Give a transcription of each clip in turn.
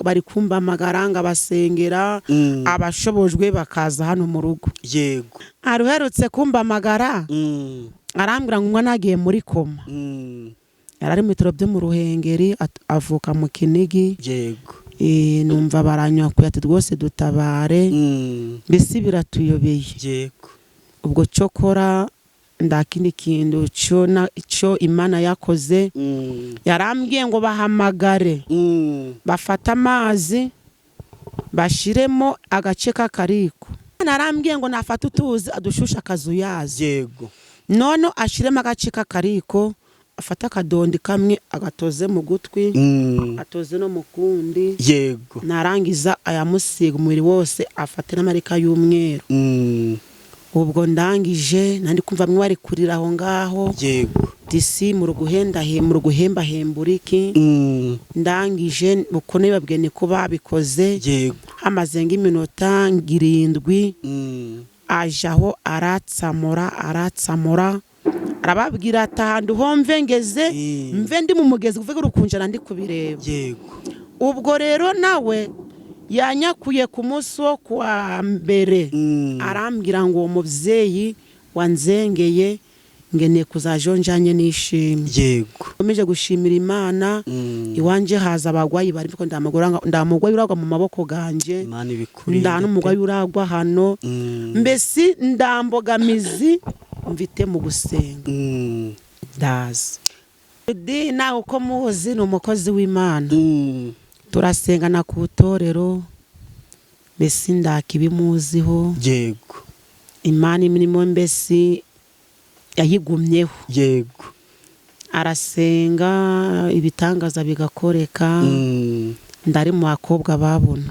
Bari kumpamagara ngabasengera, abashobojwe bakaza hano mu rugo. Hari uherutse kumpamagara, arambwira ngo nagiye muri koma. Yari ari mu bitaro byo mu Ruhengeri, avuka mu Kinigi. Numva baranyakuye ati: "Rwose dutabare." Mbese biratuyobeye. Ubwo cyokora nda kindi kintu cyo cyo Imana yakoze, yarambwiye ngo bahamagare, bafate amazi bashiremo agace k'akariko. Narambwiye ngo nafate utuzi adushushe akazuyazi, none ashiremo agace k'akariko, afate akadondi kamwe agatoze mu gutwi, atoze no mu kundi, narangiza ayamusiga umubiri wose, afate n'amarika y'umweru. Ubwo ndangije nandi kumva bamwe bari kurira aho ngaho, disi mu ruguhembahembura iki. Ndangije uko nibabwiye niko babikoze. Hamaze nk'iminota 7, aje aho aratsamura, aratsamura, arababwira ati: "Ahantu ho mve ngeze, mve ndi mu mugezi uvuge urukunjana ndi kubireba." Ubwo rero nawe yanyakuye ku munsi wo kuwa mbere, arambwira ngo uwo mubyeyi wanzengeye ngeneye kuzajonjanye n'ishimwe. Nkomeje gushimira Imana. Iwanje haza abagwayi bari ko ndamugwayi uragwa mu maboko ganje. Imana ibikurinde. Nda n'umugwayi uragwa hano. Mbese ndambogamizi mfite mu gusenga. Ndazi Dina uko muzi ni umukozi w'Imana. Turasengana ku itorero, mbese ndakibimuziho. Imana imirimo mbese yayigumyeho. Arasenga, ibitangaza bigakoreka. Ndari mu bakobwa babona.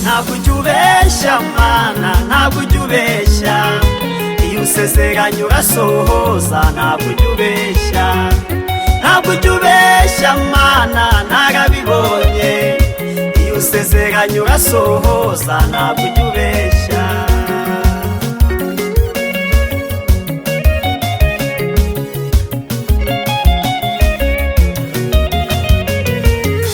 Ntabwo ujya ubeshya Mana, ntabwo ujya ubeshya. Iyo usezeranye urasohoza, ntabwo ujya ubeshya. Ntabwo ujya ubeshya Mana, narabibonye. Iyo usezeranye urasohoza, ntabwo ujya ubeshya.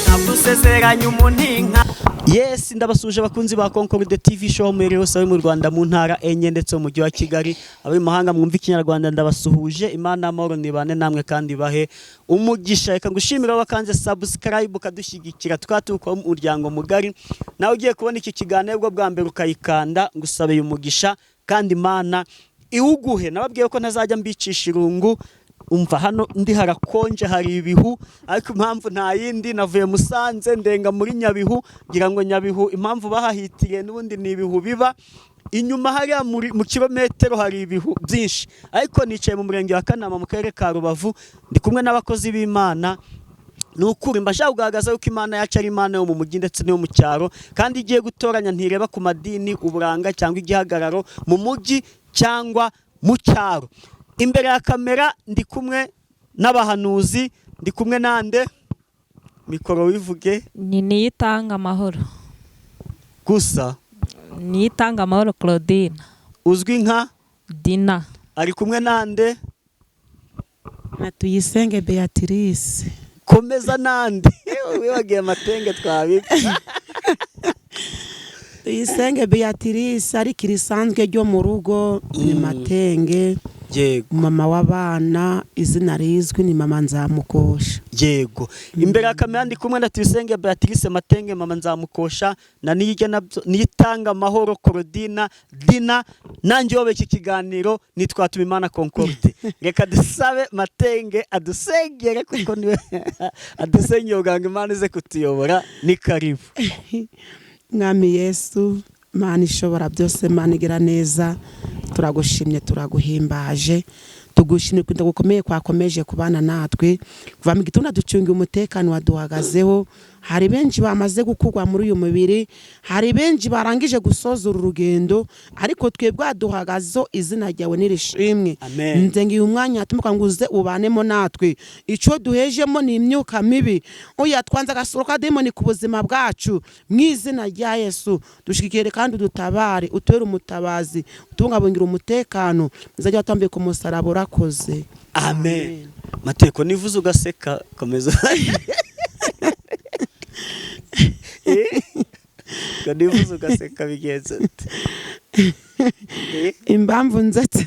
Ntabwo usezeranye umuntu inka. Yes, ndabasuje abakunzi ba Concorde TV Show muri hose, mu Rwanda mu ntara enye ndetse mu mujyi wa Kigali, abari mu mahanga mwumva Ikinyarwanda, ndabasuhuje. Imana amahoro nibane namwe kandi bahe umugisha. Reka ngushimire wakanze subscribe ukadushyigikira, tukaba umuryango mugari. Nawe ugiye kubona iki kiganiro bwo bwa mbere ukayikanda, ngusabeye umugisha kandi Imana iwuguhe. Nababwiye ko ntazajya mbicisha irungu. Umva, hano ndi harakonje, hari ibihu, ariko impamvu nta yindi, navuye Musanze ndenga muri Nyabihu, ngira ngo Nyabihu impamvu bahahitiye n'ubundi ni ibihu biba inyuma hariya mu kilometero, hari ibihu byinshi. Ariko nicaye mu murenge wa Kanama mu karere ka Rubavu, ndi kumwe n'abakozi b'Imana. Ni ukuri mba nshaka kugaragaza yuko Imana yacu ari Imana yo mu mujyi ndetse n'iyo mu cyaro, kandi igiye gutoranya ntireba ku madini, uburanga cyangwa igihagararo mu mujyi cyangwa mu cyaro. Imbere ya kamera ndi kumwe n'abahanuzi, ndi kumwe nande? Mikoro wivuge. Ni Niyitanga Amahoro. Gusa? Niyitanga Amahoro Claudine. Uzwi nka? Dina. Ari kumwe nande? Na Tuyisenge Beatrice. Komeza nande, wibagiye amatenge twabitse. Tuyisenge Beatrice, ariko irisanzwe ryo mu rugo ni Matenge. Mama w'abana, izina rizwi ni Mama Nzamukosha. Yego, imbere ya kamera ndi kumwe na Tuyisenge Beatrice Matenge, Mama Nzamukosha, na Niyitanga Amahoro Claudina Dina. Nanjye uyoboye iki kiganiro nitwa Tumimana Concorde. Reka dusabe Matenge adusengere, kuko niwe adusengeye kugira ngo Imana ize kutuyobora. Ni karibu. Mwami Yesu, Mana ishobora byose, Mana igira neza, turagushimye, turaguhimbaje, tugushimye kurinda gukomeye kwakomeje kubana natwe kuva mu gitondo, ducungiye umutekano, waduhagazeho. Hari benshi bamaze gukurwa muri uyu mubiri, hari benshi barangije gusoza uru rugendo, ariko twebwe duhagazeho, izina ryawe nirishimwe. Amen. Nzengiye umwanya tumuka ngo uze ubanemo natwe. Icyo duhejemo ni imyuka mibi, oya, twanze agasoro ka demoni ku buzima bwacu mu izina rya Yesu. Dushigikire kandi udutabare, utubere umutabazi, utubungabungira umutekano, uzajya watambiye ku musaraba. Urakoze. Amen. Mateko, nivuze ugaseka, komeza. Ngo nivuze ugaseka, bigenze ute? Impamvu nzetse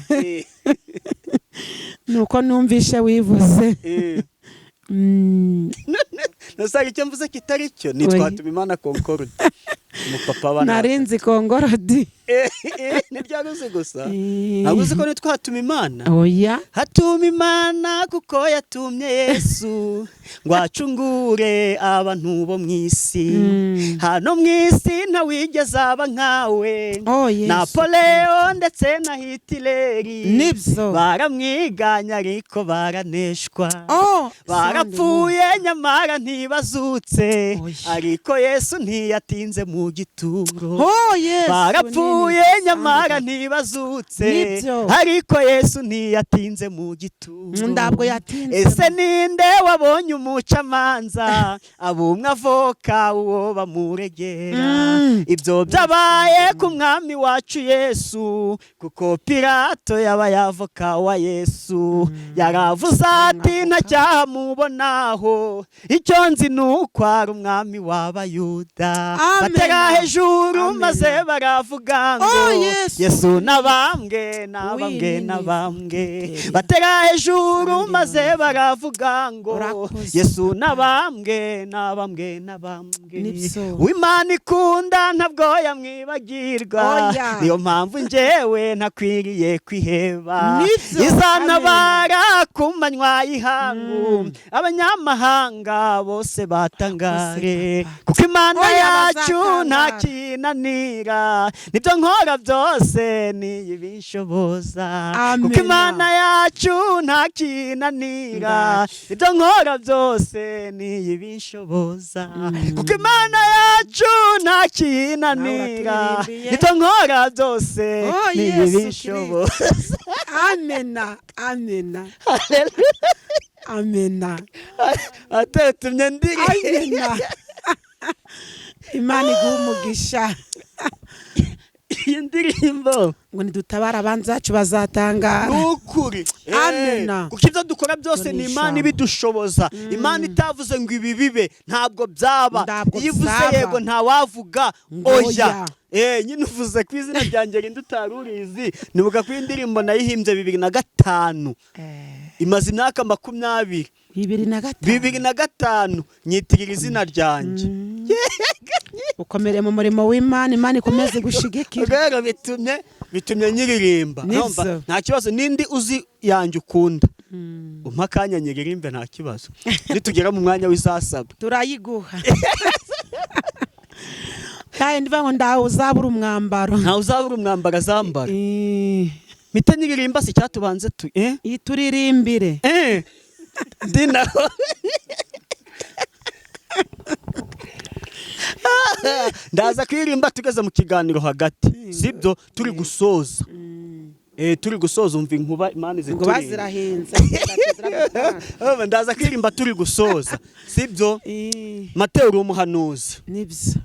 ni uko numvishe wivuze. Ntusanga icyo mvuze kitari cyo. Oya. Nitwa Imana Concorde, umupapa w'abana. Narinzi kongorodi. Ntibyari uzi gusa, ntabwo uzi ko nitwa Hatuma Imana. Oya. Hatuma Imana kuko yatumye Yesu ngo acungure abantu bo mu isi. Hano mu isi ntawigeze aba nkawe. Oh, Yesu. Napoleon ndetse na Hitileri Nibyo. baramwiganya ariko baraneshwa. Oh, Barapfuye nyamara ntibazutse. Oya. Ariko Yesu ntiyatinze mu gituro. Oh, Yesu. Barapfuye nini. nyamara ntibazutse. Nibyo. Ariko Yesu ntiyatinze mu gituro. Ntabwo yatinze. Ese ninde wabonye umucamanza abumwe avoka uwo bamuregera? Ibyo byabaye ku mwami wacu Yesu, kuko Pilato yabaye avoka wa Yesu. Yaravuze ati: "Nta cyaha mubonaho, icyo nzi ni uko ari umwami w'Abayuda." Amen. Batera hejuru Amen. maze baravuga ngo: Oh, Yesu. "Yesu nabambwe, nabambwe, Winini. nabambwe." Itera. Batera hejuru Sandi maze baravuga ngo: Urakoze. "Yesu nabambwe, nabambwe, nabambwe." Nibyo. Uwimana ikunda ntabwo yamwibagirwa. Oya. Niyo mpamvu njyewe ntakwiriye kwiheba. Nibyo. Izantabara ku manywa y'ihangu, abanyamahanga bose batangare, Urakoze, Papa. kuko Imana Oya, yacu bazatangara. nta kinanira. Nibyo nkora byose niyibinshoboza. Amen. Kuko Imana yacu nta kinanira. Ndacu. Ibyo nkora byose niyibinshoboza. Kuko Imana yacu nta kinanira. Nawe uraturimbiye. Ibyo nkora byose Oh, Yesu. niyibinshoboza. Amena, amena, amena. Atetumye ndiri. Amena. Imana iguha umugisha. Iyi ndirimbo Ngo nidutabara abanzi bacu bazatangara. Ni ukuri. Amena. Kuko ibyo dukora byose Ngo ni ni Imana ijambo. ibidushoboza. Imana itavuze ngo ibi bibe, ntabwo byaba. Ntabwo Iyo ivuze byaba. yego, ntawavuga Ngo oya. oya. Nyine uvuze ku izina ryanjye rindi utari urizi, nibuka ko iyi ndirimbo nayihimbye 2005. Imaze imyaka 20. 2005. 2005 nyitirira izina ryanjye. Ukomereye mu murimo w'Imana, Imana ikomeze gushigikira. Rero bitumye nyiririmba. Nibyo. Urumva, nta kibazo. Nindi uzi yanjye ukunda, umpa akanya nyiririmbe, nta kibazo, nitugera mu mwanya w'izasabwa. Turayiguha kandi ndivuga ngo ndawe uzabura umwambaro. Ntawe uzabura umwambaro azambara. Mpite nyiririmba si cyatubanze tu Iyi turirimbire. Ndi naho ndaza kuririmba tugeze mu kiganiro hagati, sibyo? Turi gusoza, turi gusoza. Umva inkuba, Imana Ngo iziturinda. bazirahinze. Urumva, ndaza kuririmba turi gusoza, sibyo? Mateo, uri umuhanuzi. Nibyo.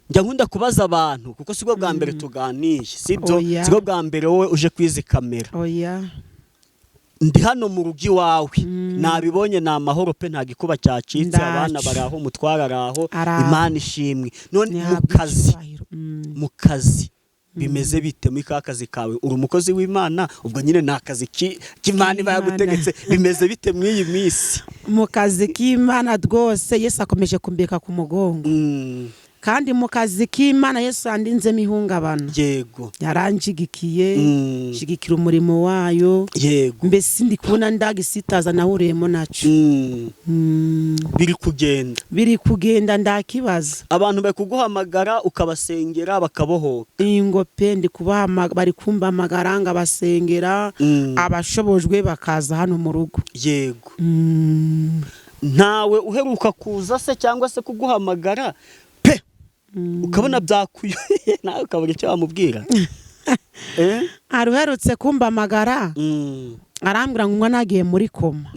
Njya nkunda kubaza abantu, kuko sibwo bwa mbere tuganiye, sibyo? Oya. Sibwo bwa mbere wowe uje kwizi kamera. Oya. Ndi hano mu rugo iwawe, nabibonye, ni amahoro pe, nta gikuba cyacitse. Ndacu. Abana bari aho, umutware ari aho. Araho. Imana ishimwe. None mu Ntihabwe kazi, icyubahiro. mu kazi bimeze bite? Muri ka kazi kawe, uri umukozi w'Imana, ubwo nyine ni akazi k'Imana iba K'Imana. yagutegetse. Bimeze bite muri iyi minsi? Mu kazi k'Imana rwose Yesu akomeje kumbika ku mugongo. Kandi mu kazi k'Imana Yesu yandinzemo ihungabana. Yaranjigikiye, nshigikira umurimo wayo. Mbese ndi kubona ndagisitaza nahuriyemo nacyo. Biri kugenda. Biri kugenda, ndakibaza. Abantu bari kuguhamagara ukabasengera bakabohoka. Ingo pe, ndi kubahama, bari kumpamagara ngabasengera, abashobojwe bakaza hano mu rugo. Ntawe uheruka kuza se cyangwa se kuguhamagara pe, ukabona byakuyoye, nawe ukabura icyo wamubwira? Hari uherutse kumpamagara, arambwira ngo nagiye muri koma.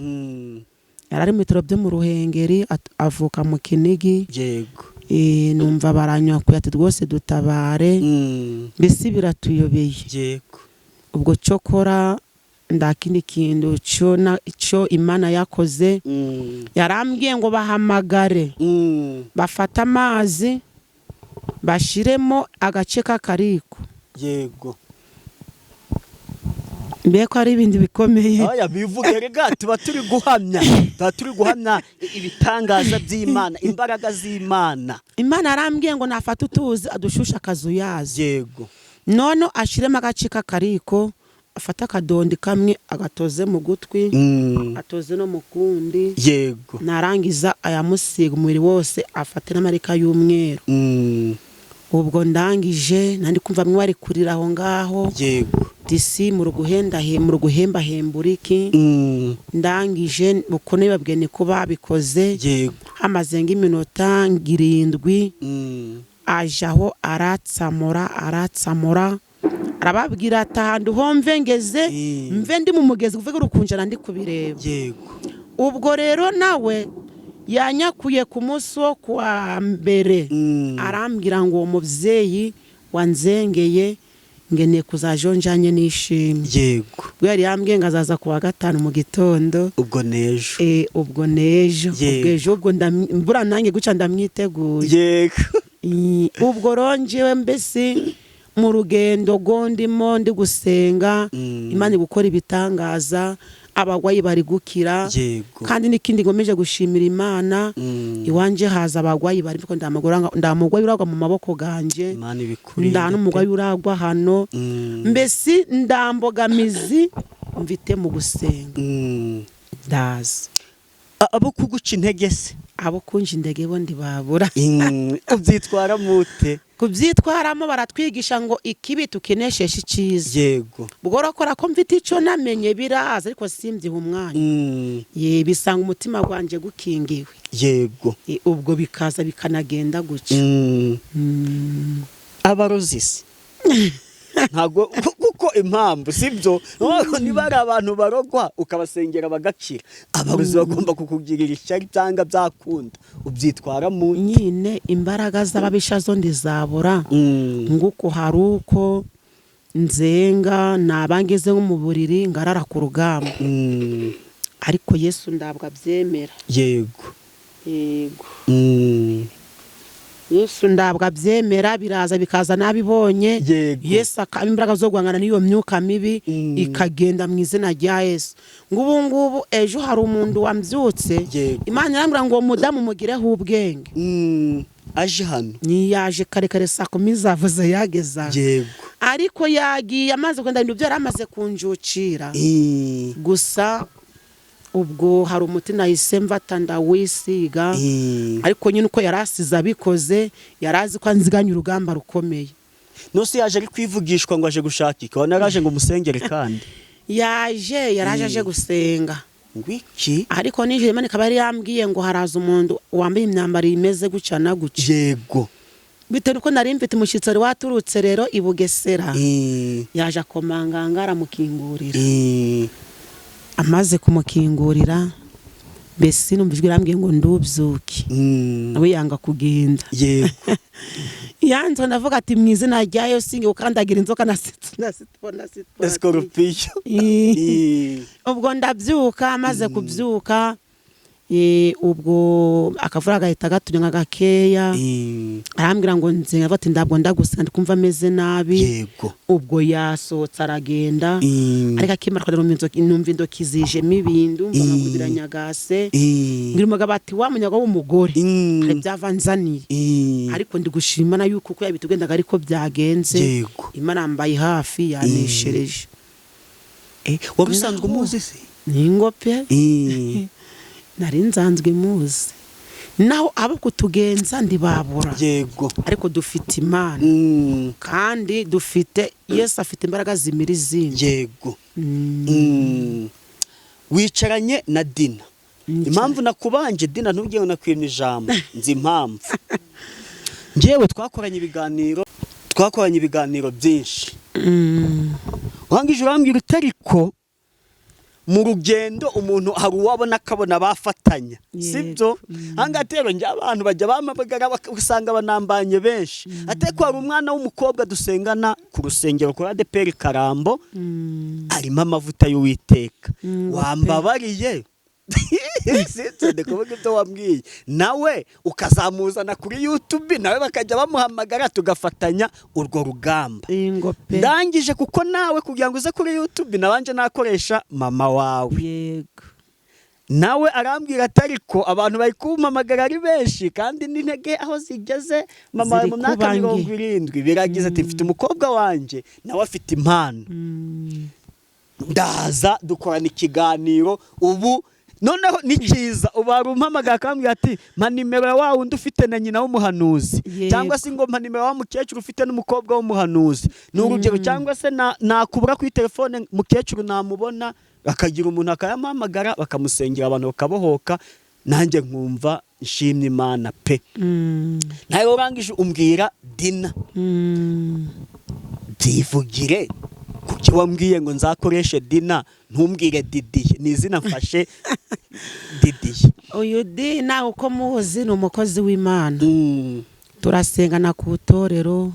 Yari ari mu bitaro byo mu Ruhengeri, avuka mu Kinigi. Numva baranyakuye ati rwose dutabare, mbese biratuyobeye. Ubwo cyokora nda kindi kintu cyo Imana yakoze, yarambwiye ngo bahamagare, bafate amazi bashiremo agace k'akariko. Mbe ko ari ibindi bikomeye. Aya bivuge rega, tuba turi guhamya ibitangaza by'Imana, imbaraga z'Imana. Imana yarambwiye ngo nafate utuzi adushushe akazuyazi, none ashiremo agace k'akariko, afate akadondi kamwe agatoze mu gutwi, atoze no mu kundi, narangiza ayamusiga umubiri wose, afate n'amarika y'umweru. Ubwo ndangije nandi kumva bamwe bari kurira aho ngaho, disi mu ruguhembahembura iki. Ndangije uko nibabwiye niko babikoze. Hamaze nk'iminota 7, aje aho aratsamura, aratsamura, arababwira ati ahantu ho mve ngeze, mve ndi mu mugezi uvuge urukunjana ndi kubireba. Ubwo rero nawe yanyakuye ku munsi wo kuwa mbere, arambwira ngo uwo mubyeyi wanzengeye ngeneye kuzajonjanye n'ishimwe. Ubwo yari yambwiye ngo azaza kuwa gatanu mu gitondo. Ubwo nejo. Ubwo nejo. Ubwo ejo ubwo mbura nanjye guca ndamwiteguye. Ubwo rongewe mbese mu rugendo go ndimo ndi gusenga, Imana iri gukora ibitangaza, abagwayi bari gukira. Kandi n'ikindi nkomeje gushimira Imana, iwanje haza abagwayi bari ko ndamugwayi uragwa mu maboko ganje. Imana ibikurinde. Nda n'umugwayi uragwa hano. Mbese ndambogamizi mfite mu gusenga, ndazi. Abo kuguca intege se? Abo kunja indege bo ndibabura. Ubyitwara mute? Kubyitwaramo, baratwigisha ngo ikibi tukinesheshe icyiza. Bworokora ko mfite icyo namenye, biraza ariko simbyiha umwanya. Ye bisanga umutima wanjye gukingiwe. Ubwo bikaza bikanagenda gutya. Abarozi se ntabwo, kuko impamvu sibyo, niba ari abantu barogwa ukabasengera bagakira, abarozi bagomba kukugirira ishyari byanga byakunda, ubyitwara mu Nyine imbaraga z'ababisha zo ndizabura. Nguko hari uko nzenga naba ngeze nko mu buriri ngarara ku rugamba, ariko Yesu ndabwo abyemera. Yego. Yesu ndabwo abyemera, biraza bikaza nabibonye. Yesu akaba imbaraga zo guhangana n'iyo myuka mibi, ikagenda mu izina rya Yesu. Ngubu ngubu ejo hari umuntu wambyutse, Imana irambwira ngo uwo mudamu mugireho ubwenge. Aje hano? Niyaje kare kare saa 10 zavuze yageza, ariko yagiye amaze kugenda, ibintu byo yari amaze kunjukira. Gusa ubwo hari umuti nahise mfata ndawisiga, ariko nyine uko yari asize abikoze, yari azi ko anziganye urugamba rukomeye. Nose yaje ari kwivugishwa ngo aje gushaka iki? Wabona yaraje ngo umusengere kandi. Yaje, yaraje aje gusenga. Ngwiki? Ariko nijoro Imana ikaba yari yambwiye ngo haraza umuntu wambaye imyambaro imeze gutya na gutya, bitewe nuko nari mfite umushyitsi wari waturutse rero i Bugesera. Yaje akomanganga, aramukingurira. Amaze kumukingurira, mbese numva ijwi rambwiye ngo ndubyuke, nawe yanga kugenda. Yanze, ndavuga ati mu izina rya Yesu ngiye gukandagira inzoka na na Escorpion. Ubwo ndabyuka, amaze kubyuka, ubwo akavura gahita gatunya gakeya. Arambwira ngo nzenga, ati ndabwo ndagusenga, ndi kumva ameze nabi. Ubwo yasohotse aragenda, ariko akimara kugenda numva intoki zijemo ibintu, mva amaguru biranyagase. Ngira umugabo ati wa munyago w'umugore, hari byava nzaniye. Ariko ndi gushima na yuko uko yabitugendaga ariko byagenze. Imana yambaye hafi, yaneshereje. Wari usanzwe umuzi se? Ningo pe. Nari nsanzwe muzi, naho abo kutugenza ndibabura. Ariko dufite Imana, kandi dufite Yesu, afite imbaraga zimira izindi. Wicaranye na Dina. Impamvu nakubanje Dina, ntubwiye ngo nakwimye ijambo, nzi impamvu. Njyewe twakoranye ibiganiro byinshi. Urangije urambwira utariko mu rugendo umuntu hari uwabona akabona bafatanya. Sibyo? Ahangaha rero njye abantu bajya bampamagara, usanga banambanye benshi, ateko hari umwana w'umukobwa dusengana ku rusengero kuri ADEPR Karambo, arimo amavuta y'Uwiteka. Wambabariye, sinzi kuvuga ibyo wambwiye, nawe ukazamuzana kuri YouTube, nawe bakajya bamuhamagara tugafatanya urwo rugamba. Ingo pe. Ndangije, kuko nawe kugira ngo uze kuri YouTube nabanje nakoresha mama wawe. Nawe arambwira ati ariko abantu bari kumpamagara ari benshi, kandi n'intege aho zigeze mama wawe Ziri mu myaka kuba nke. 70 biragize, ati mfite umukobwa wanjye nawe afite impano. Ndaza dukorana ikiganiro. Ubu noneho ni cyiza, ubu hari umpamagara akambwira ati mpa nimero ya wa wundi ufite na nyina w'umuhanuzi, cyangwa se ngo mpa nimero wa mukecuru ufite n'umukobwa w'umuhanuzi, ni urugero, cyangwa se nakubura kuri telefone mukecuru namubona, akagira umuntu akayamuhamagara, bakamusengera, abantu bakabohoka, nanjye nkumva nshimye Imana pe. Nawe urangije umbwira Dina. Byivugire, kuki wambwiye ngo nzakoreshe Dina ntumbwire Didiye? Ni izina mfashe Didiye. Uyu Dina uko muzi ni umukozi w'Imana. Turasengana ku itorero,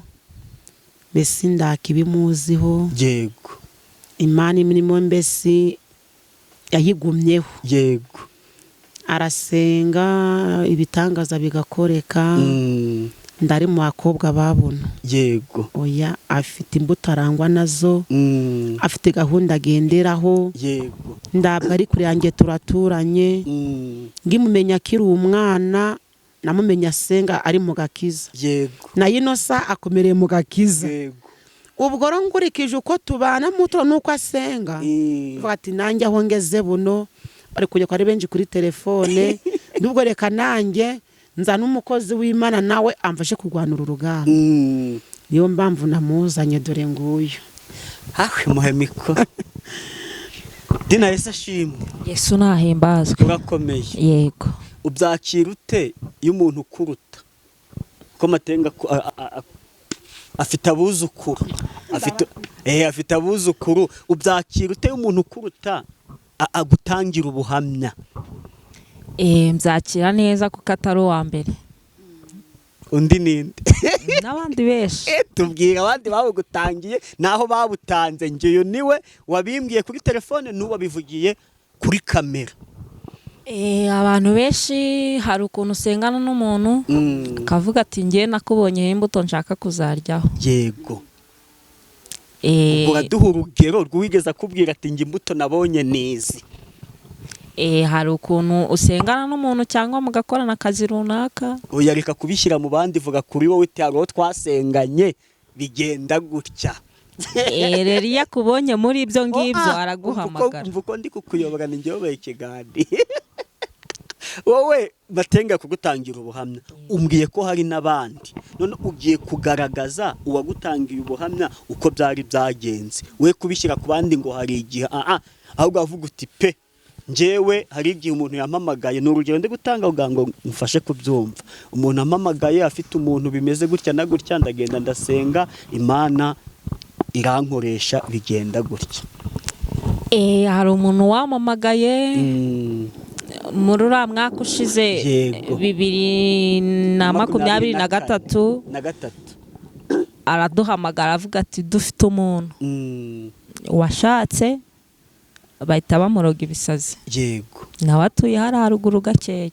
mbese ndaka ibimuziho. Imana imirimo mbese yayigumyeho. Arasenga, ibitangaza bigakoreka. Ndari mu bakobwa babona. Oya, afite imbuto arangwa nazo. Afite gahunda agenderaho. Ndabwo ari kure yanjye, turaturanye. Ngimumenya akiri umwana, namumenya asenga ari mu gakiza. Na inosa akomereye mu gakiza. Ubwo rero nkurikije uko tubana muto nuko asenga, mvuga ati nanjye aho ngeze buno bari kujya ko ari benshi kuri telefone, nubwo reka nanjye nzana umukozi w'Imana nawe amfashe kurwana uru rugamba. Niyo mpamvu namuzanye, dore nguyu. Hawe muhe micro Dina. Yesu ashimwe. Yesu nahimbazwe. Urakomeye? Yego. Ubyakira ute iyo umuntu ukuruta ko Matenga afite abuzukuru, afite abuzukuru, ubyakira ute iyo umuntu ukuruta agutangira ubuhamya? Mbyakira neza kuko atari uwa mbere. Undi ninde? N'abandi benshi. Tubwira abandi babugutangiye naho babutanze. Ngeyo niwe wabimbwiye kuri telefone n'uwabivugiye kuri kamera. Abantu benshi, hari ukuntu usengana n'umuntu akavuga ati ngewe nakubonyeho imbuto nshaka kuzaryaho. Uraduha urugero rw'uwigeze akubwira ati njye imbuto nabonye nizi. Hari ukuntu usengana n'umuntu cyangwa mugakorana akazi runaka. Oya, reka kubishyira mu bandi, vuga kuri wowe uti hari uwo twasenganye bigenda gutya. Rero iyo akubonye muri ibyo ngibyo, Oh, ah, araguhamagara. Umva uko ndi kukuyobora, ni njyewe ubaye ikiganiro. Wowe Batenga kugutangira ubuhamya, umbwiye ko hari n'abandi, none ugiye kugaragaza uwagutangiye ubuhamya uko byari byagenze, we kubishyira ku bandi ngo hari igihe, ahubwo avuga uti pe njyewe hari igihe umuntu yampamagaye, ni urugero ndi gutanga kugira ngo mufashe kubyumva, umuntu ampamagaye afite umuntu bimeze gutya na gutya, ndagenda ndasenga, Imana irankoresha, bigenda gutya. Hari umuntu wampamagaye muri uriya mwaka ushize, 2023. Na gatatu. Araduhamagara avuga ati dufite umuntu washatse bahita bamuroga ibisazi. Nawe atuye hariya haruguru gakeya.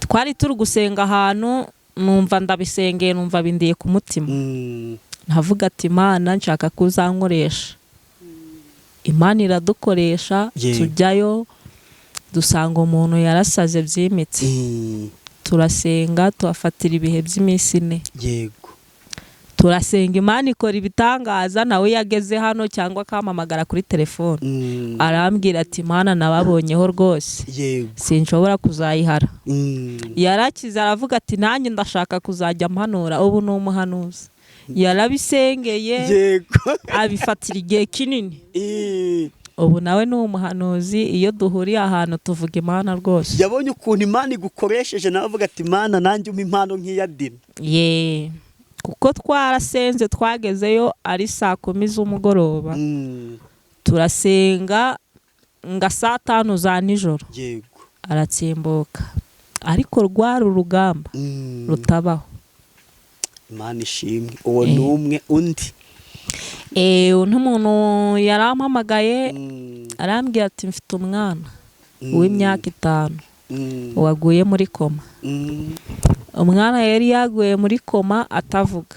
Twari turi gusenga ahantu, numva ndabisengeye, numva bindiye ku mutima. Nkavuga ati Imana nshaka ko uzankoresha. Imana iradukoresha. Tujyayo dusanga umuntu yarasaze byimitse. Turasenga, tuhafatira ibihe by'iminsi 4. Turasenga, Imana ikora ibitangaza. Nawe yageze hano cyangwa akampamagara kuri telefone, arambwira ati Imana nababonyeho rwose, sinshobora kuzayihara. Yarakize, aravuga ati nanjye ndashaka kuzajya mpanura. Ubu ni umuhanuzi, yarabisengeye, abifatira igihe kinini. Ubu nawe ni umuhanuzi, iyo duhuriye ahantu tuvuga Imana rwose. Yabonye ukuntu Imana igukoresheje, nawe avuga ati Imana nanjye umpa impano nk'iya Dina. Ye, kuko twarasenze, twagezeyo ari 10:00 z'umugoroba, turasenga nga 5:00 za nijoro. Aratsimbuka, ariko rwari urugamba rutabaho. Imana ishimwe. Uwo ni umwe. Undi? Undi muntu yarampamagaye, arambwira ati mfite umwana w'imyaka 5 waguye muri koma. Umwana yari yaguye muri koma atavuga.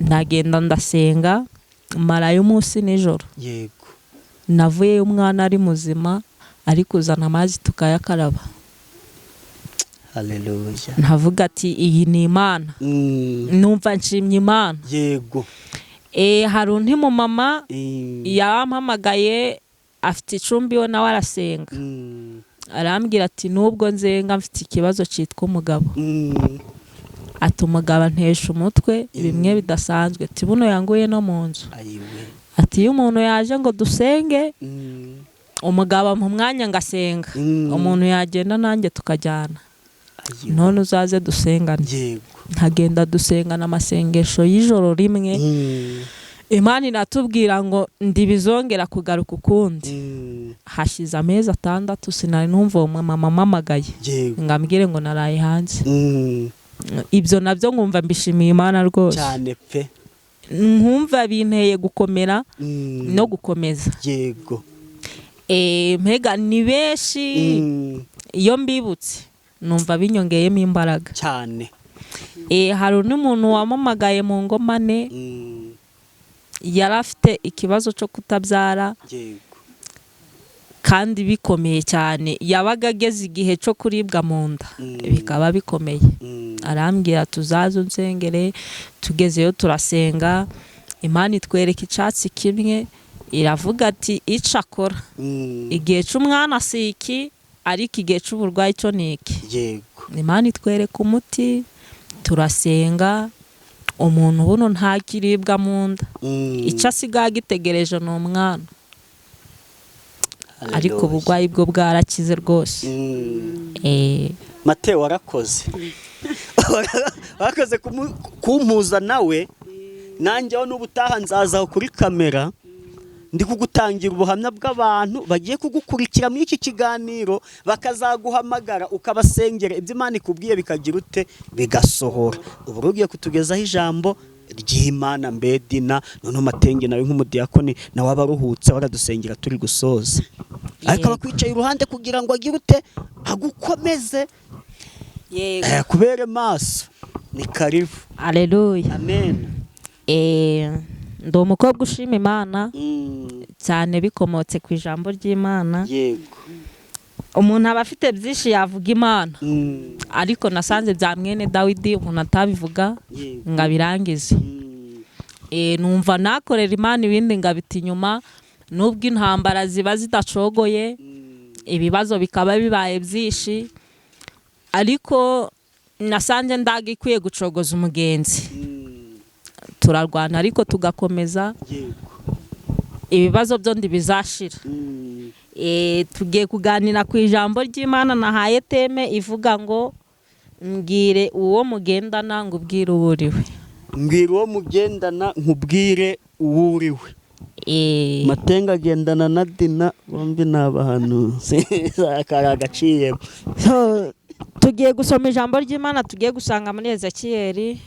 Ndagenda ndasenga, marayo umunsi nijoro. Yego. Navuyeyo umwana ari muzima, ari kuzana amazi tukayakaraba. Haleluya. Ntavuga ati iyi ni Imana. Numva nshimye Imana. Yego. Hari undi mumama yampamagaye, afite icumbi we nawe arasenga. Arambwira ati nubwo nzenga mfite ikibazo cyitwa umugabo. Ati umugabo antesha umutwe bimwe bidasanzwe. Ati buno yanguye no mu nzu. Ati iyo umuntu yaje ngo dusenge, umugabo mu mwanya ngasenga. Umuntu yagenda nanjye tukajyana. None uzaze dusengane. Yego. Nkagenda dusengana amasengesho y'ijoro rimwe. Imana inatubwira ngo ndibizongera kugaruka ukundi. Hashize amezi 6 sinari numva uwo mama amamagaye ngambwire ngo naraye hanze. Ibyo nabyo nkumva mbishimiye Imana rwose cyane pe. Nkumva binteye gukomera no gukomeza. Yego. Mpega ni benshi iyo mbibutse numva binyongeyemo imbaraga cyane. Hari n'umuntu wamamagaye mu ngomane, yari afite ikibazo cyo kutabyara. Yego. Kandi bikomeye cyane, yabaga ageze igihe cyo kuribwa mu nda bikaba bikomeye. Arambwira tuzaze unsengere, tugezeyo turasenga, Imana itwereka icyatsi kimwe, iravuga ati ico akora igihe cy'umwana si iki, ariko igihe cy'uburwayi cyo ni iki. Yego. Imana itwereka umuti, turasenga, umuntu buno ntakiribwa mu nda. Icyo asigaye agitegereje ni umwana. Ariko uburwayi bwo bwarakize rwose. Mateo warakoze. Warakoze kumpuza nawe, nanjye aho n'ubutaha nzaza kuri kamera ndi kugutangira ubuhamya bw'abantu bagiye kugukurikira muri iki kiganiro, bakazaguhamagara ukabasengera ibyo Imana ikubwiye bikagira ute bigasohora. Ubu ugiye kutugezaho ijambo ry'Imana mbedina, none Matenge nawe nk'umudiyakoni nawe abaruhutse baradusengera turi gusoza. Ariko abakwicaye iruhande kugira ngo agire ute agukomeze. Yego. Kubere maso. Ni karibu. Haleluya. Amen. Ndi umukobwa ushima Imana cyane bikomotse ku ijambo ry'Imana. Yego. Umuntu aba afite byinshi yavuga Imana, ariko nasanze bya mwene Dawidi umuntu atabivuga ngo abirangize. Numva nakorera Imana ibindi ngabita inyuma, nubwo intambara ziba zidacogoye, ibibazo bikaba bibaye byinshi, ariko nasanze ndagikwiye gucogoza umugenzi. Turarwana ariko tugakomeza. Ibibazo byo ndibizashira. Tugiye kuganira ku ijambo ry'Imana nahaye teme ivuga ngo mbwire uwo mugendana ngo ubwire uwo uriwe. Mbwira uwo mugendana nkubwire uwo uriwe. Matenga agendana na Dina bombi n'abahanuzi. Agaciyemo. Tugiye gusoma ijambo ry'Imana tugiye gusanga muri Ezekiyeli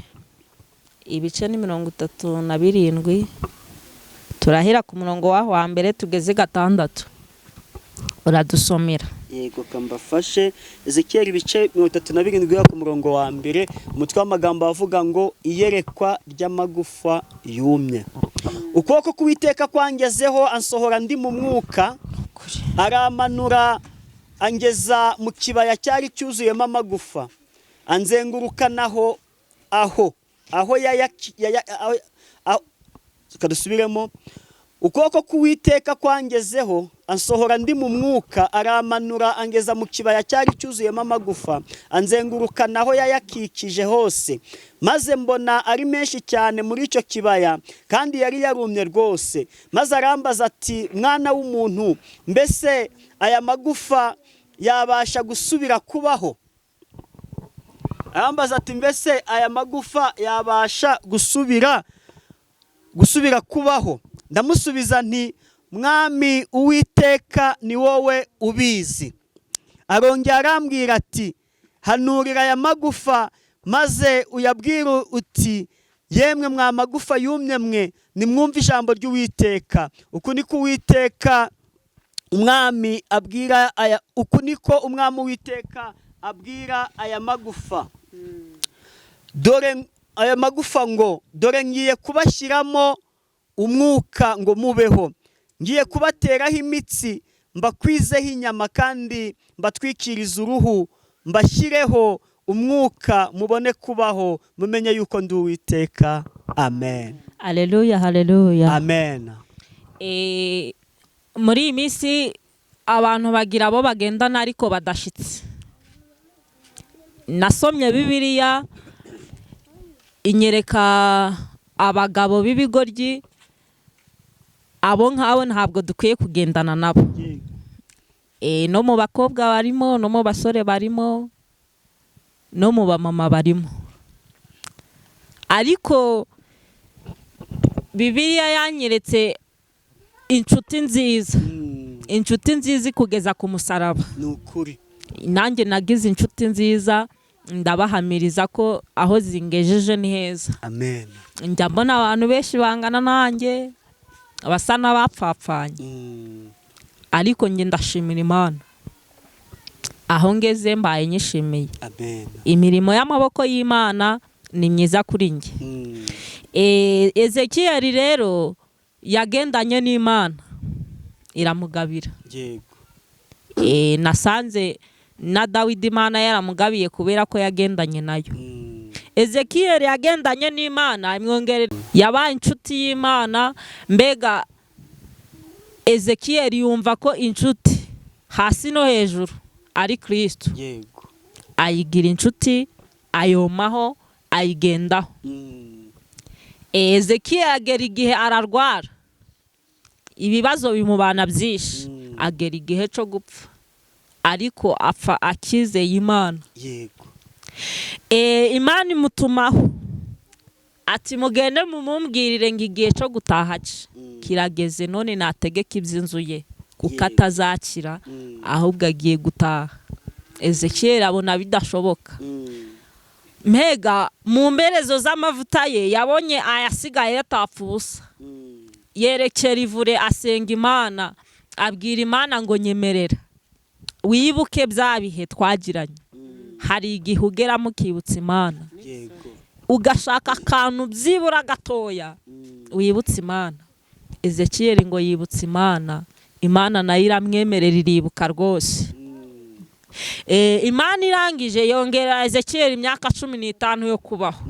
ibice ni 37, turahera ku murongo waho wa mbere tugeze 6. Uradusomera. Yego, kambafashe. Ezekiyeli ibice 37 ku murongo wa mbere, umutwe w'amagambo avuga ngo iyerekwa ry'amagufa yumye. Ukuboko k'Uwiteka kwangezeho ansohora ndi mu mwuka, aramanura angeza mu kibaya cyari cyuzuyemo amagufa, anzengurukanaho aho kadusubiremo. Ukuboko k'Uwiteka kwangezeho, ansohora ndi mu mwuka, aramanura angeza mu kibaya cyari cyuzuyemo amagufa, anzengurukana aho yayakikije hose, maze mbona ari menshi cyane muri icyo kibaya, kandi yari yarumye rwose. Maze arambaza ati: "Mwana w'umuntu, mbese aya magufa yabasha gusubira kubaho?" Arambaza ati: "Mbese aya magufa yabasha gusubira kubaho?" Ndamusubiza nti: "Mwami Uwiteka, ni wowe ubizi." Arongera arambwira ati: "Hanurira aya magufa, maze uyabwire uti: 'Yemwe mwa magufa yumye mwe, nimwumve ijambo ry'Uwiteka. Uku niko Uwiteka umwami abwira aya, uku niko Umwami Uwiteka abwira aya magufa, dore aya magufa ngo: Dore ngiye kubashyiramo umwuka ngo mubeho, ngiye kubateraho imitsi, mbakwizeho inyama, kandi mbatwikirize uruhu, mbashyireho umwuka mubone kubaho, mumenye yuko ndi Uwiteka." Amen. Haleluya, haleluya. Amen. Muri iyi minsi abantu bagira abo bagendana ariko badashitse. Nasomye Bibiliya, inyereka abagabo b'ibigoryi. Abo nk'abo ntabwo dukwiye kugendana nabo. No mu bakobwa barimo, no mu basore barimo, no mu bamama barimo. Ariko Bibiliya yanyeretse inshuti nziza, inshuti nziza ikugeza ku musaraba. Ni ukuri. Nanjye nagize inshuti nziza, ndabahamiriza ko aho zingejeje ni heza. Amen. Njya mbona abantu benshi bangana nanjye basa n'abapfapfanye, ariko njye ndashimira Imana, aho ngeze mbaye nyishimiye. Amen. Imirimo y'amaboko y'Imana ni myiza kuri njye. Ezekiyeli rero yagendanye n'Imana, iramugabira. Yego. Nasanze na Dawidi Imana yaramugabiye kubera ko yagendanye nayo. Ezekiyeli yagendanye n'Imana, imwongerera, yabaye inshuti y'Imana. Mbega Ezekiyeli yumva ko inshuti hasi no hejuru ari Kristo. Yego. Ayigira inshuti, ayomaho, ayigendaho. Ezekiyeli agera igihe ararwara, ibibazo bimubana byinshi, agera igihe cyo gupfa, ariko apfa akizeye Imana. Yego. Imana imutumaho ati: "Mugende mumumbwirire ngo igihe cyo gutaha cye kirageze, none nategeka iby'inzu ye, kuko atazakira, ahubwo agiye gutaha." Ezekiyeli abona bidashoboka. Mbega mu mperezo z'amavuta ye yabonye ayasigaye yatapfa ubusa. Yerekera ivure, asenga Imana, abwira Imana ngo: "Nyemerera wibuke bya bihe twagiranye." Hari igihe ugeramo ukibutsa Imana, Yego. ugashaka akantu byibura gatoya wibutse Imana. Ezekiyeli ngo yibutse Imana, Imana nayo iramwemerera, iribuka rwose. Imana irangije yongera Ezekiyeli imyaka 15 yo kubaho.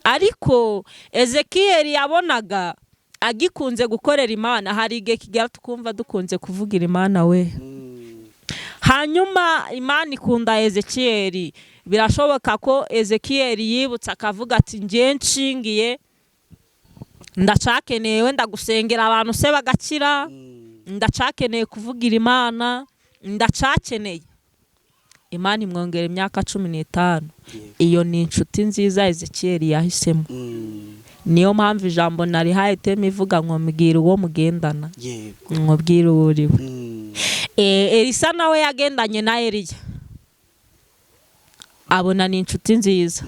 Ariko Ezekiyeli yabonaga agikunze gukorera Imana. Hari igihe kigera tukumva dukunze kuvugira Imana we. Hanyuma Imana ikunda Ezekiyeli. Birashoboka ko Ezekiyeli yibutse akavuga ati: "Ngiye nshingiye, ndacakeneye wenda gusengera abantu se bagakira, ndacakeneye kuvugira Imana, ndacakeneye." Imana imwongera imyaka 15. Iyo ni inshuti nziza Ezekiyeli yahisemo. Niyo mpamvu ijambo narihaye thème ivuga ngo: "Mbwira uwo mugendana, Yego. nkubwire uwo uriwe." Elisa nawe yagendanye na Eliya, abona ni inshuti nziza.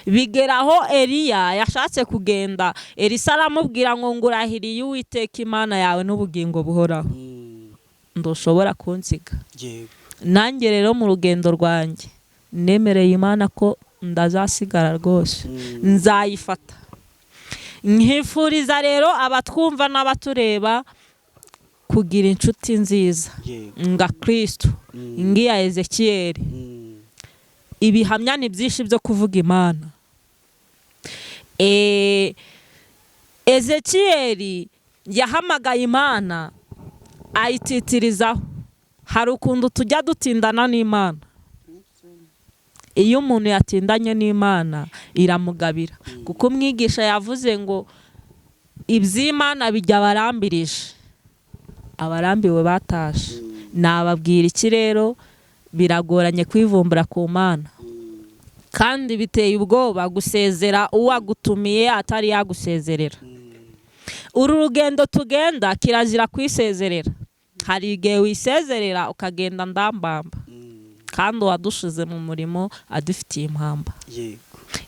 Bigera aho Eliya yashatse kugenda, Elisa aramubwira ngo: "Ngurahiriye Uwiteka Imana yawe n'ubugingo buhoraho, ndushobora kunsiga." Yego. Nanjye rero mu rugendo rwanjye nemereye Imana ko ndazasigara rwose, nzayifata. Nkifuriza rero abatwumva n'abatureba kugira inshuti nziza Yego. nga Kristo, ngiya Ezekiyeli. Ibihamya ni byinshi byo kuvuga Imana. Ezekiyeli yahamagaye Imana ayititirizaho. Hari ukuntu tujya dutindana n'Imana. Iyo umuntu yatindanye n'Imana iramugabira, kuko umwigisha yavuze ngo iby'Imana bijya abarambirije, abarambiwe batashe. Nababwira iki rero, biragoranye kwivumbura ku Mana, kandi biteye ubwoba gusezera uwagutumiye atari yagusezerera. Uru rugendo tugenda kirazira kwisezerera. Hari igihe wisezerera ukagenda ndambamba, kandi uwadushize mu murimo adufitiye impamba.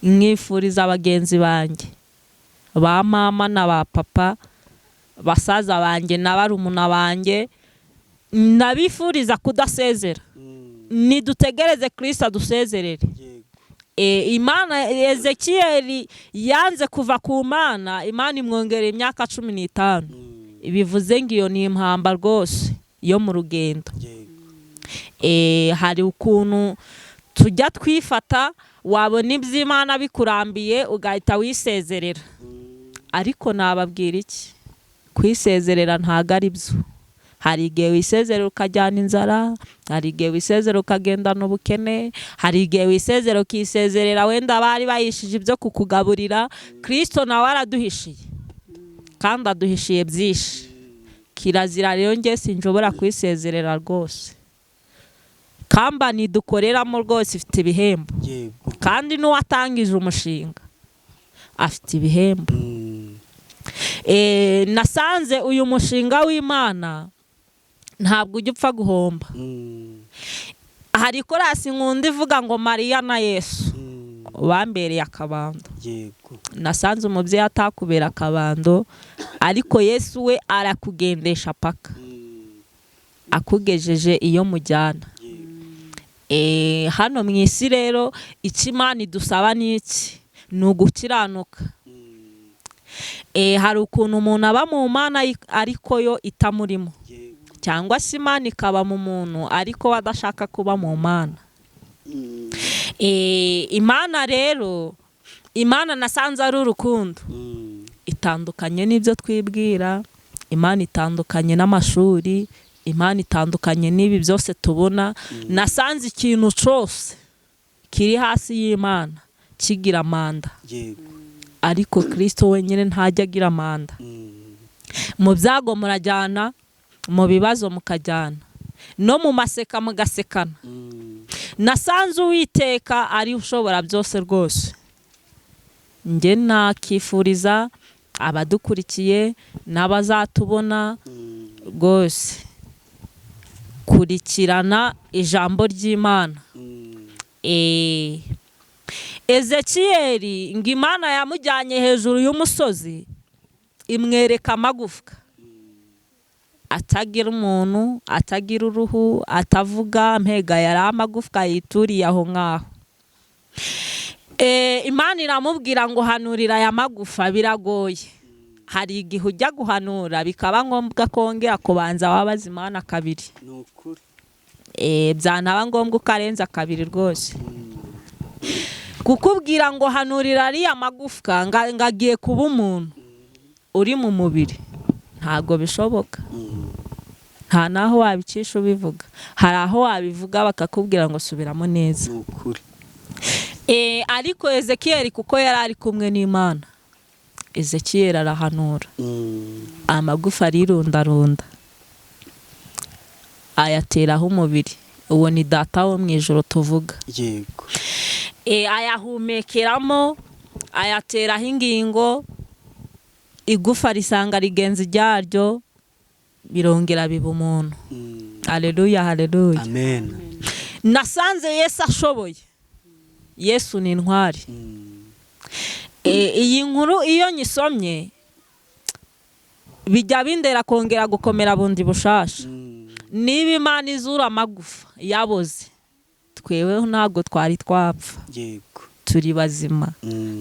Mwifuriza bagenzi banjye ba mama na ba papa, basaza banjye na barumuna banjye, nabifuriza kudasezera. Nidutegereze Kristo adusezerere. Imana Ezekiyeli yanze kuva ku Mana, Imana imwongerera imyaka 15. Bivuze ngo iyo ni impamba rwose yo mu rugendo. Hari ukuntu tujya twifata, wabona iby'Imana bikurambiye ugahita wisezerera. Ariko nababwira iki, kwisezerera ntago ari byo. Hari igihe wisezerera ukajyana inzara, hari igihe wisezerera ukagendana ubukene, hari igihe wisezerera ukisezerera wenda bari bayishije ibyo kukugaburira. Kristo nawe araduhishiye, kandi aduhishiye byinshi. Kirazira rero njye sinshobora kwisezerera rwose. Kambani dukoreramo rwose ifite ibihembo, kandi n'uwatangije umushinga afite ibihembo. Nasanze uyu mushinga w'Imana ntabwo ujya upfa guhomba. Hari korasi nkunda ivuga ngo Mariya na Yesu bambereye akabando. Nasanze umubyeyi atakubera akabando, ariko Yesu we arakugendesha paka akugejeje iyo mujyana. Hano mu isi rero icyo Imana idusaba ni iki? Ni ugukiranuka. Hari ukuntu umuntu aba mu Mana ariko yo itamurimo, cyangwa se Imana ikaba mu muntu ariko we adashaka kuba mu Mana. Imana rero, Imana nasanze ari urukundo, itandukanye n'ibyo twibwira. Imana itandukanye n'amashuri, Imana itandukanye n'ibi byose tubona. Nasanze ikintu cyose kiri hasi y'Imana kigira manda, ariko Kristo wenyine ntajya agira manda. Mu byago murajyana, mu bibazo mukajyana, no mu maseka mugasekana. Nasanze Uwiteka ari ushobora byose rwose. Njye nakifuriza abadukurikiye n'abazatubona rwose kurikirana ijambo ry'Imana. Ezekiyeli ngo Imana yamujyanye hejuru y'umusozi imwereka amagufwa atagira umuntu, atagira uruhu, atavuga, mpega yari amagufwa yituriye aho ngaho. Imana iramubwira ngo hanurira aya magufa, biragoye. Hari igihe ujya guhanura bikaba ngombwa kongera kubanza wabaza Imana kabiri. Byanaba ngombwa ukarenza kabiri rwose. Kukubwira ngo hanurira ariya magufwa ngagiye kuba umuntu uri mu mubiri, ntago bishoboka. Nta naho wabicisha ubivuga. Hari aho wabivuga bakakubwira ngo subiramo neza. Ariko Ezekiyeli kuko yari ari kumwe n'Imana, Ezekiyeli arahanura, amagufa arirundarunda ayateraho umubiri. Uwo ni data wo mu ijoro tuvuga. Yego. Ayahumekeramo, ayateraho ingingo, igufa risanga rigenzi ryaryo, birongera biba umuntu. Haleluya, haleluya. Amen. Nasanze Yesu ashoboye. Yesu ni intwari. Iyi nkuru iyo nyisomye bijya bindera kongera gukomera bundi bushasha. Niba Imana izura amagufa yaboze, tweweho ntabwo twari twapfa. Yego. Turi bazima.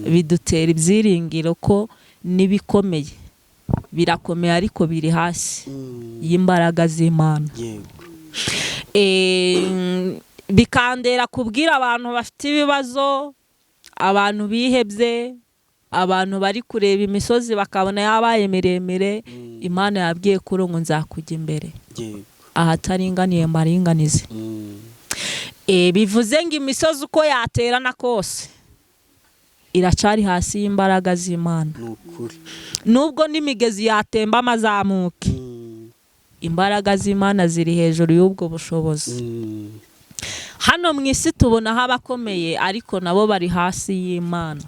Bidutera ibyiringiro ko nibikomeye birakomeye ariko biri hasi y'imbaraga z'Imana. Yego. Bikandera kubwira abantu bafite ibibazo, abantu bihebye, Abantu bari kureba imisozi bakabona yabaye miremire. Imana yabwiye Kuro ngo nzakujya imbere, ahataringaniye mbaringanize. Bivuze ngo imisozi uko yaterana kose iracari hasi y'imbaraga z'Imana. Nubwo n'imigezi yatemba amazamuke, imbaraga z'Imana ziri hejuru y'ubwo bushobozi. Hano mu isi tubona abakomeye, ariko nabo bari hasi y'Imana.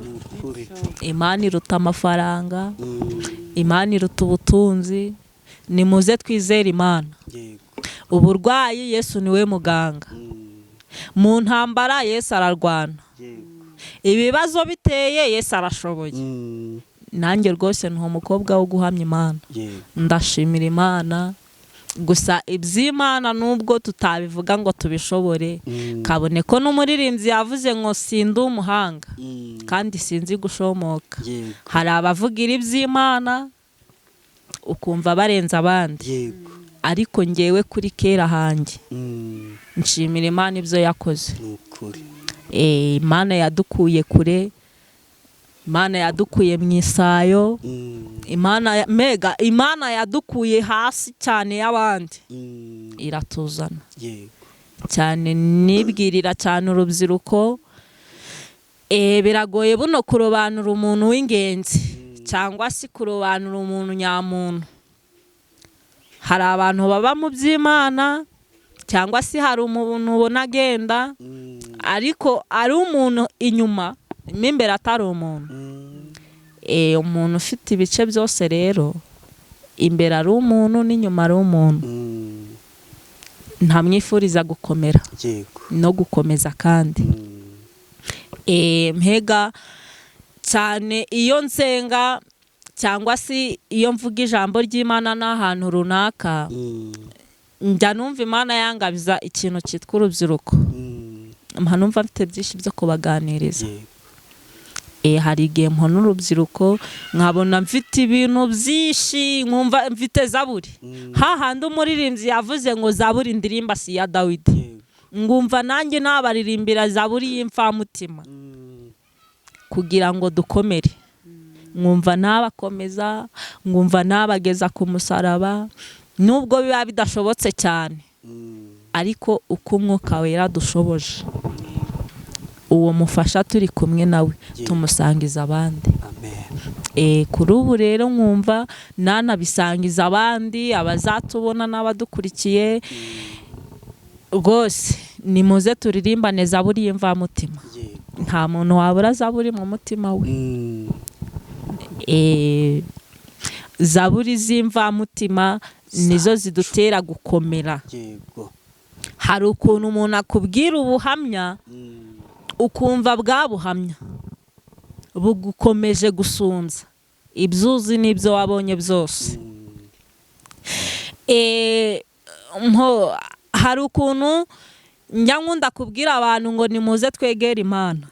Imana iruta amafaranga, Imana iruta ubutunzi. Nimuze twizere Imana. Uburwayi Yesu niwe muganga. Mu ntambara Yesu ararwana. Ibibazo biteye Yesu arashoboye. Nanjye rwose nta mukobwa wo guhamya Imana. Ndashimira Imana. Gusa iby'Imana nubwo tutabivuga ngo tubishobore, kabone ko n'umuririmbyi yavuze ngo sindi umuhanga kandi sinzi gushomoka. Hari abavugira iby'Imana ukumva barenze abandi, ariko ngewe kuri kera hanjye nshimira Imana ibyo yakoze. Imana yadukuye kure, Imana yadukuye mu isayo, Imana mega, Imana yadukuye hasi cyane y'abandi, iratuzana cyane. Nibwirira cyane urubyiruko, biragoye buno kurobanura umuntu w'ingenzi cyangwa se kurobanura umuntu nyamuntu. Hari abantu baba mu by'Imana, cyangwa se hari umuntu ubona agenda ariko ari umuntu inyuma, mo imbere atari umuntu. Umuntu ufite ibice byose rero, imbere ari umuntu n'inyuma ari umuntu. Ntamwifuriza gukomera no gukomeza kandi. Mpega cyane iyo nsenga cyangwa se iyo mvuga ijambo ry'Imana n'ahantu runaka, njya numva Imana yangabiza ikintu cyitwa urubyiruko. Mpa numva mfite byinshi byo kubaganiriza. Hari igihe mpona urubyiruko nkabona mfite ibintu byinshi, nkumva mfite zaburi. Hahandi umuririmbyi yavuze ngo zaburi ndirimba si iya Dawidi, ngumva nanjye nabaririmbira zaburi y'imfamutima kugira ngo dukomere. Nkumva nabakomeza, nkumva nabageza ku musaraba, nubwo biba bidashobotse cyane, ariko uko Umwuka Wera dushoboje, uwo mufasha turi kumwe nawe tumusangiza abandi. Kuri ubu rero nkumva nanabisangiza abandi, abazatubona n'abadukurikiye rwose, nimuze turirimbane zaburi y'imvamutima. Nta muntu wabura zaburi mu mutima we. Zaburi z'imvamutima nizo zidutera gukomera. Hari ukuntu umuntu akubwira ubuhamya ukumva bwa buhamya bugukomeje gusumbya ibyuzi n'ibyo wabonye byose. Hari ukuntu njya nkunda kubwira abantu ngo nimuze twegere Imana.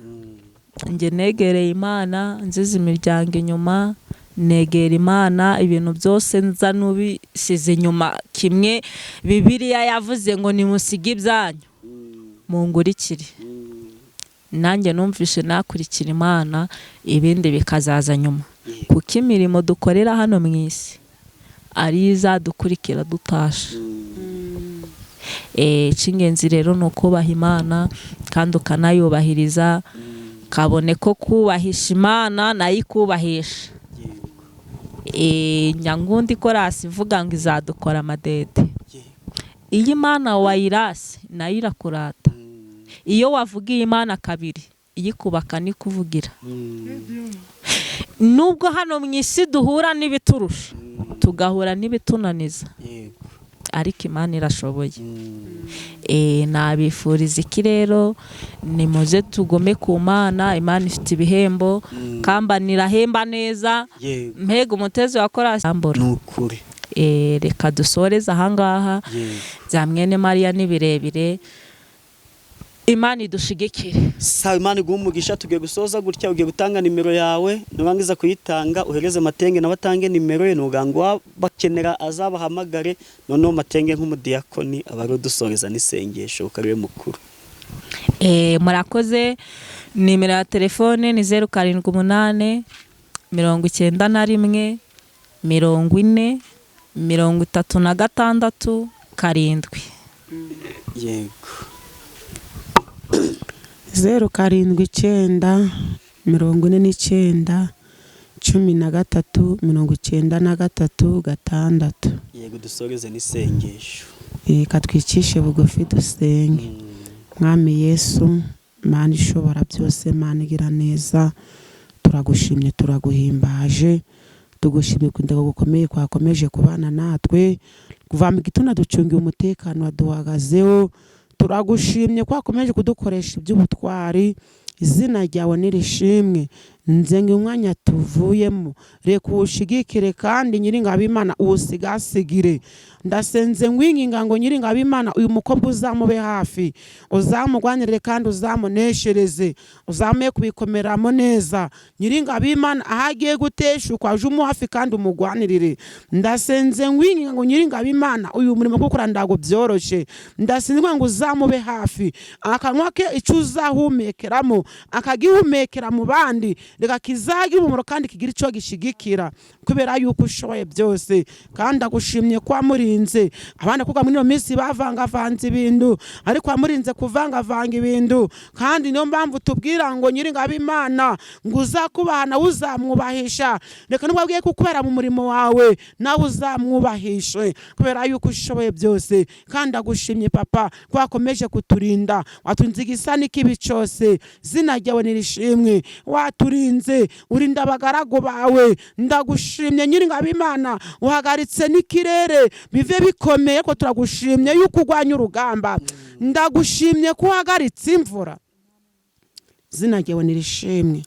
Njye negereye Imana nziza imiryango inyuma, negera Imana ibintu byose nza n'ubisize inyuma. Kimwe Bibiliya yavuze ngo nimusige ibyanyu mungurikire. Nanjye numvishe nakurikira Imana, ibindi bikazaza nyuma, kuko imirimo dukorera hano mu isi ari izadukurikira dutashe. Icy'ingenzi rero ni ukubaha Imana kandi ukanayubahiriza, kabone ko kubahisha Imana nayo ikubahisha. Nyangundi korasi ivuga ngo izadukora amadede. Iyo Imana wayirase nayo irakurata. Iyo wavugiye Imana kabiri iyikubaka nikuvugira. Nubwo hano mu isi duhura n'ibiturusha, tugahura n'ibitunaniza, ariko Imana irashoboye. Nabifuriza iki rero, nimuze tugome ku Mana. Imana ifite ibihembo, kamba nirahemba neza. Mpega umutezi wa korasi nukuri. Reka dusoreze ahangaha bya mwene Mariya ni birebire. Imana idushigikire. Sawa, Imana iguhe umugisha. Tugiye gusoza gutya, ugiye gutanga nimero yawe, nurangiza kuyitanga uhereze Matenge nawe atange nimero ye, nuganga bakenera azabahamagare. Noneho Matenge nk'umudiyakoni aba ari udusoreza n'isengesho ukariwe mukuru. Murakoze. Nimero ya telefone ni 078 91 40 36 7. Yego. 0 7 9 49 13 93 6. Yego, dusoreze n'isengesho. Reka twicishe bugufi dusenge. Mwami Yesu, Mana ishobora byose, Mana igira neza, turagushimye, turaguhimbaje, tugushimye ku ndego gukomeye kwakomeje kubana natwe kuva mu gitondo, ducungiye umutekano waduhagazeho. Turagushimye ko wakomeje kudukoresha iby'ubutwari, izina ryawe nirishimwe. Nzenga umwanya tuvuyemo, reka uwushigikire kandi Nyiringabo uwusigasigire. Ndasenze ngwinginga ngo Nyiringabo uyu mukobwa uzamube hafi, uzamugwanirire kandi uzamuneshereze, uzamuye kubikomeramo neza. Nyiringabo aho agiye guteshukwa aje umuhafi hafi kandi umugwanirire. Ndasenze ngwinginga ngo Nyiringabo uyu murimo gukora ndago byoroshye. Ndasenze ngo uzamube hafi, akanwa ke icyo uzahumekeramo akagihumekera mu bandi, reka kizagira umumaro kandi kigira icyo gishigikira, kubera yuko ushoboye byose. Kandi agushimye ko wamurinze abana kuko muri ino minsi bavangavanze ibintu, ariko wamurinze kuvangavanga ibintu. Kandi niyo mpamvu tubwira ngo Nyiringabo Imana ngo uzakubahana uzamwubahisha, reka nubwo agiye kukubera mu murimo wawe nawe uzamwubahishe, kubera yuko ushoboye byose. Kandi agushimye papa ko wakomeje kuturinda, watunze igisa n'ikibi cyose, zina ryawe nirishimwe. Waturinze urinda abagaragu bawe, ndagushimye Nyiringabo Imana, uhagaritse n'ikirere bive bikomeye, ko turagushimye yuko urwanya urugamba. Ndagushimye ko uhagaritse imvura, zina ryawe nirishimwe.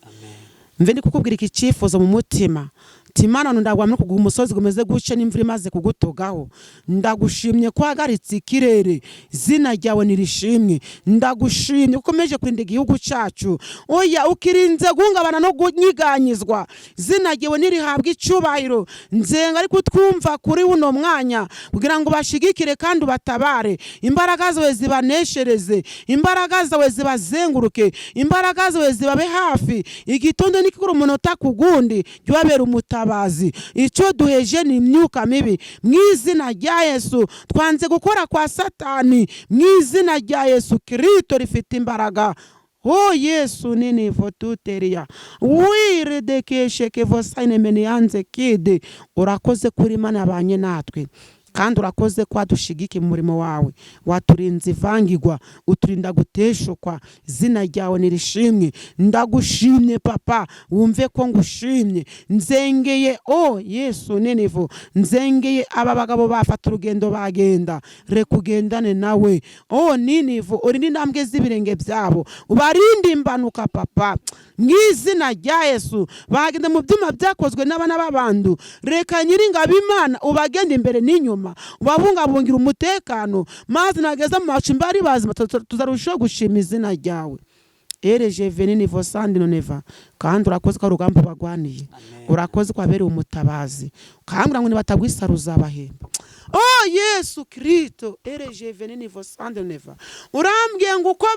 Mve ndi kukubwira iki cyifuzo mu mutima, Timana ndagwa muri kuguha umusozi gumeze guce n'imvura imaze kugutugaho. Ndagushimye ko uhagaritse ikirere, zina ryawe nirishimwe. Ndagushimye ko ukomeje kurinda igihugu cyacu, oya ukirinze guhungabana no kunyiganyizwa, zina ryawe nirihabwa icyubahiro. Nzenga ariko twumva kuri uno mwanya kugira ngo bashigikire kandi ubatabare, imbaraga zawe zibaneshereze, imbaraga zawe zibazenguruke, imbaraga zawe zibabe hafi. Igitondo nikikura umunota ku gundi jya ubabera umutabazi. Icyo duheje ni imyuka mibi mu izina rya Yesu. Twanze gukora kwa Satani mu izina rya Yesu Kristo rifite imbaraga. O Yesu nini votuteria wiredekeshe kevosaine menianze kide. Urakoze kuri Imana yabanye natwe, kandi urakoze ko wadushigike mu murimo wawe, waturinze ivangirwa, uturinda guteshukwa, izina ryawe nirishimwe. Ndagushimye papa, wumve ko ngushimye. Nzengeye o Yesu ninivu, nzengeye aba bagabo bafata urugendo bagenda, reka ugendane nawe o ninivu, urinde intambwe z'ibirenge byabo, ubarinde imbanuka papa mu izina rya Yesu. Bagenda mu byuma byakozwe n'abana b'abantu, reka Nyiringabo Imana ubagende imbere n'inyuma, ubabungabungira umutekano, maze nageza mu macumbi ari bazima tuzarushaho gushima izina ryawe. Ereje venini vosandi noneva. Kandi urakoze ko urugamba bagwaniye, urakoze ko wabereye umutabazi, kambwira ngo nibatagwisa ruzabahemba. Oh Yesu Kristo, ereje venini vosandi noneva. Urambwiye ngo uko